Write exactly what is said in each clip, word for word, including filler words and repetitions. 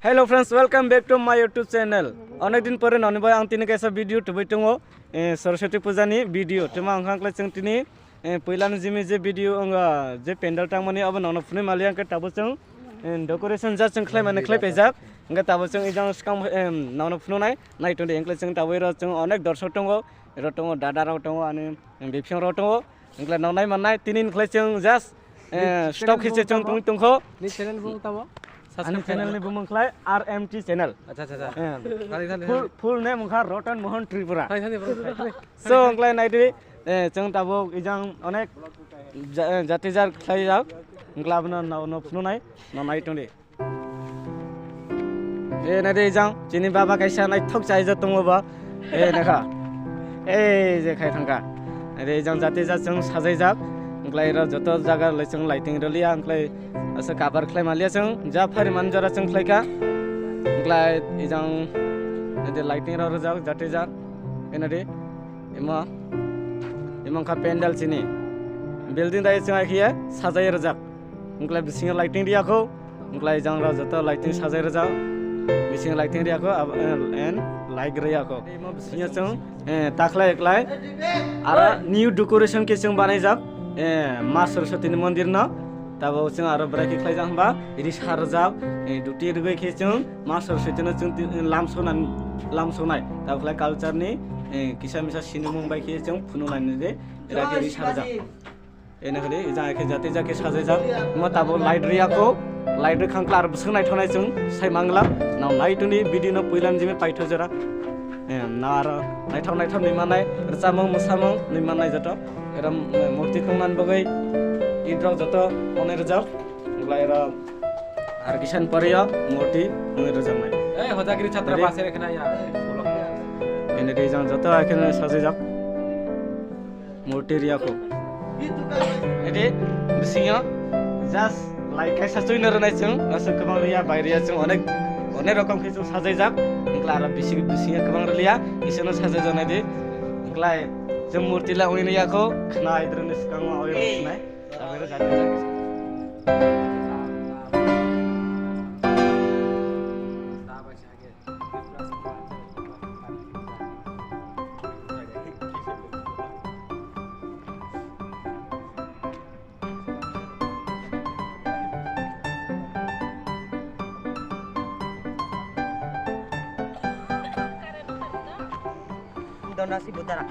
Hello friends, welcome back to my YouTube channel. Onek din pore noni bai ang tini kaisa video tubui tongo, eh, Saraswati puja ni video. Tuma ang khanglai chwng tini, eh, puila ni jimi je video wnga je pandal tangmani abo nono phunui mali ang khe tabo chwng, eh, decoration ja chwng khlai mani khlai paijak. Hingke tabo chwng ijang skang, em, nono phununai nai tongdi hingke chwng tabo iro chwng onek dorsok tongo, iro tongo, dada rok tongo, ani biphyang rok tongo. Hingke nongnai mannai tini hingke chwng just, eh, stop khe se chwng tongwi tongkho. Ni channel bo tamo? Ani channel ni bumung khlai R M T channel. Acha, acha, acha. Eh. Thani, thani, full, thani. Full name wngkha Rotan Mohan Tripura. Thani, thani, bro, thani, thani. So, wngkhlai naidi, eh, chwng tabuk ijang onek ja-, jati jar khlai jak. Wngkhlai abono no, no phununai, no nai tongdi. Eh, naidi ijang, chini baba kaisa naithok chaijak tongo ba. Eh, nakha. Eh, je khai thangkha. Naidi ijang jati jar chwng sajaijak. Wngkhlai ro joto jaga lai chwng lighting rwliya, wngkhlai asa cover khlai maliya chwng. Ja phari man jora chwng khlaikha. Wngkhlai ijang naidi lighting rok rwjak, jati jar. Eh, naidi. Imo, imo wngkha pandal chini. Building dai chwng aikhiya sajai rwjak. Wngkhlai bisingo lighting riyakho. Wngkhlai jangra joto lighting sajai rwjak. Bisingo lighting riyakho, ab-, eh, and light riyakho. Imo bisingo chwng, eh, takhlai eklai. Aro new decoration khe chwng banaijak. Eh, Ma Saraswati ni mondir no. Tabo chwng aro bwrai khe khlaijak hwnba, risa rwjak, eh, duti rwgwi khe chwng Ma Saraswati no chwng ti-, lamsona-, lamsonai. Tabo khlai culture ni, eh, kisa misa sinimung bai khe chwng phunuknai nai de, era khe risa rwjak. Eno hwnwi jang khe jati jati khe sajaijak. Omo tabo light riyakho, light rwkhang khe aro bwswk naithoknai chwng sai mangla. Nang nai tongdi video no puila ni jimi paitho jora. Eh, na aro naithok naithok nwi mannai, rwchapmung mwsamung nwi mannai joto. Era, eh, murti tongna bagwi itrok joto onwi rwjak. Wngkhlai era harkisa ni poriyo murti wngwi rwjaknai. Eh, Hojagiri chhatra base rekhna ya. Ene rijang joto akheno sajijak murti riyakho. Ede bisingo just light kaisa chuino rwnai chwng, aswk kwbang riya, bai riya chwng onek, onek rokom khe chwng sajaijak. Wngkhlai aro bisi-, bisingo kwbang rwliya, isino sajaijak naidi. Wngkhlai chwng murti la wngwi riyakho, khna idrwni swkango oi rwnai. Donasi Butara.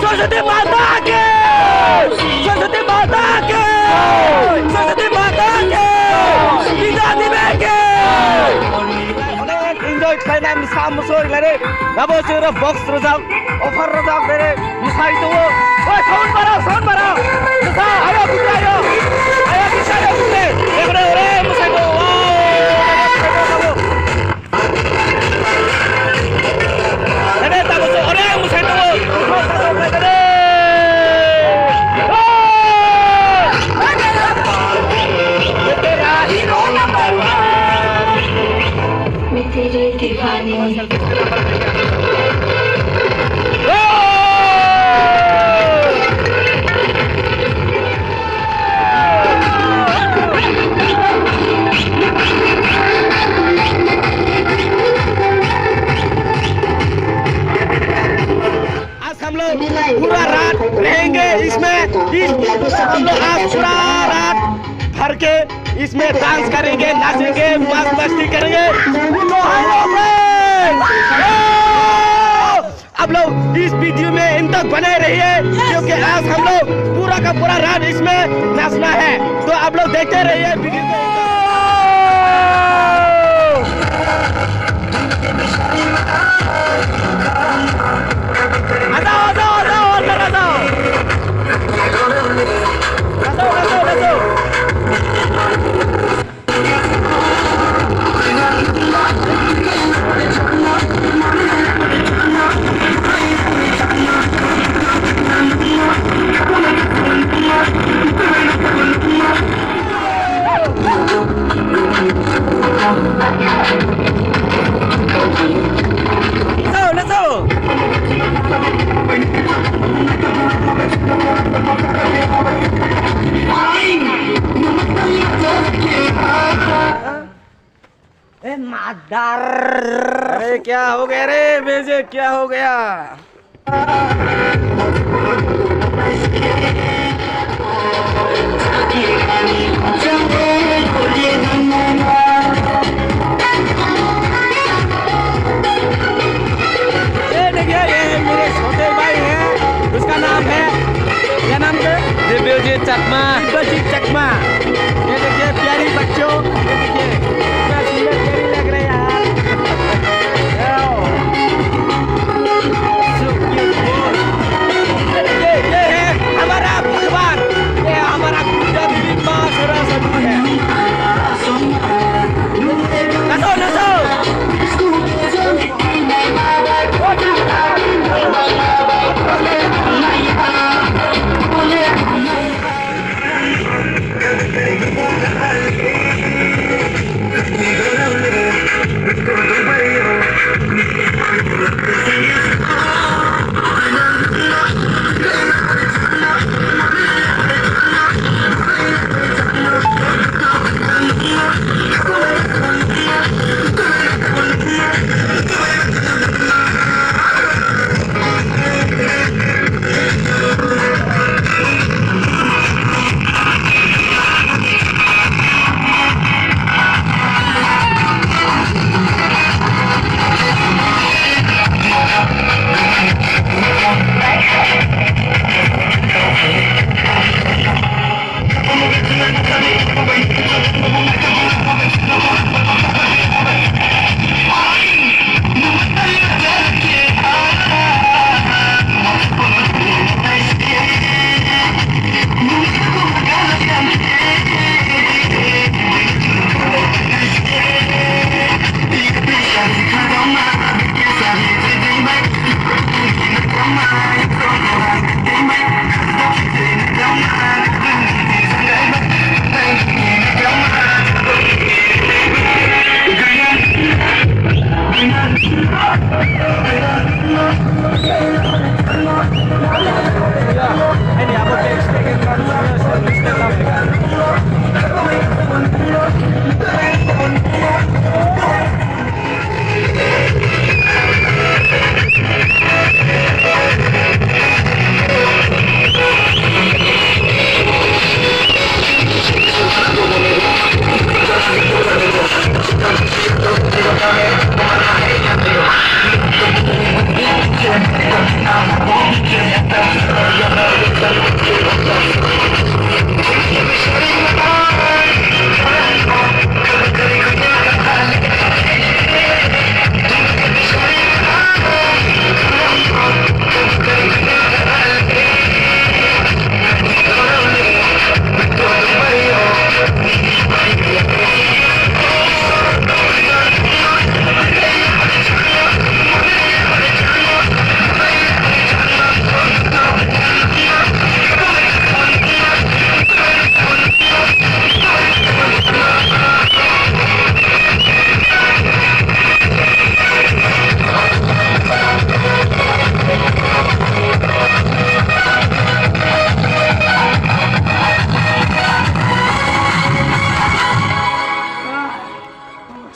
Saraswati माता की! सरस्वती माता की! सरस्वती माता की! विद्या देवी की! Onek enjoy khlainai mwsa mwswi khlainai. Nabo chwra box rwjak, offer rwjak, bere mwsai tongo. Oi, sound bara, sound bara. Mwsa, ayo, bukre, ayo. Ayo, bukre, ayo, bukre. Ekre, ore, mwsai tongo. Wow, nabo. Ere, tabo se, ore, mwsai tongo. Oi! Oi! Oi! Oi! Oi! आज हम लोग पूरा रात रहेंगे इसमें, इस हम लोग आज पूरा रात भर के इसमें डांस करेंगे, नाचेंगे, मौज मस्ती करेंगे। तो हेलो फ्रेंड्स, आप लोग इस वीडियो में इन तक बने रहिए, क्योंकि आज हम लोग पूरा का पूरा रात इसमें नाचना है। तो आप लोग देखते रहिए वीडियो को। आ जाओ, आ जाओ, आ जाओ, अंदर आ जाओ। आ जाओ, आ जाओ, आ जाओ। ए मादर। अरे क्या हो गया रे बेजे, क्या हो गया? ये देखिए, ये मेरे छोटे भाई हैं, उसका नाम है, क्या नाम है? दिव्यजीत चकमा। दिव्यजीत चकमा। ये देखिए प्यारी बच्चों, ये देखिए कितना सुंदर प्यारी लग रहे हैं यार। Wow। So cute boy। ये देखिए, ये है हमारा भगवान, ये है हमारा दुर्गा देवी माँ सरस्वती है।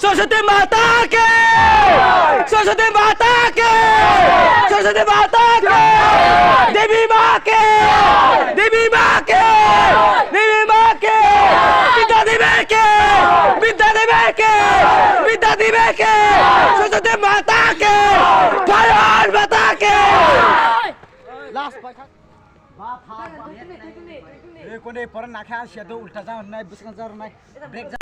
सरस्वती माता के, सरस्वती माता के, सरस्वती माता के, देवी माँ के, देवी माँ के, देवी माँ के, विद्या देवी के, विद्या देवी के, विद्या देवी के, सरस्वती माता के, भारत माता के। Last. Ba, pha, pha. Eh, kone pora nakha, shadow ulta ja nai, bwswk ja nai. Break ja.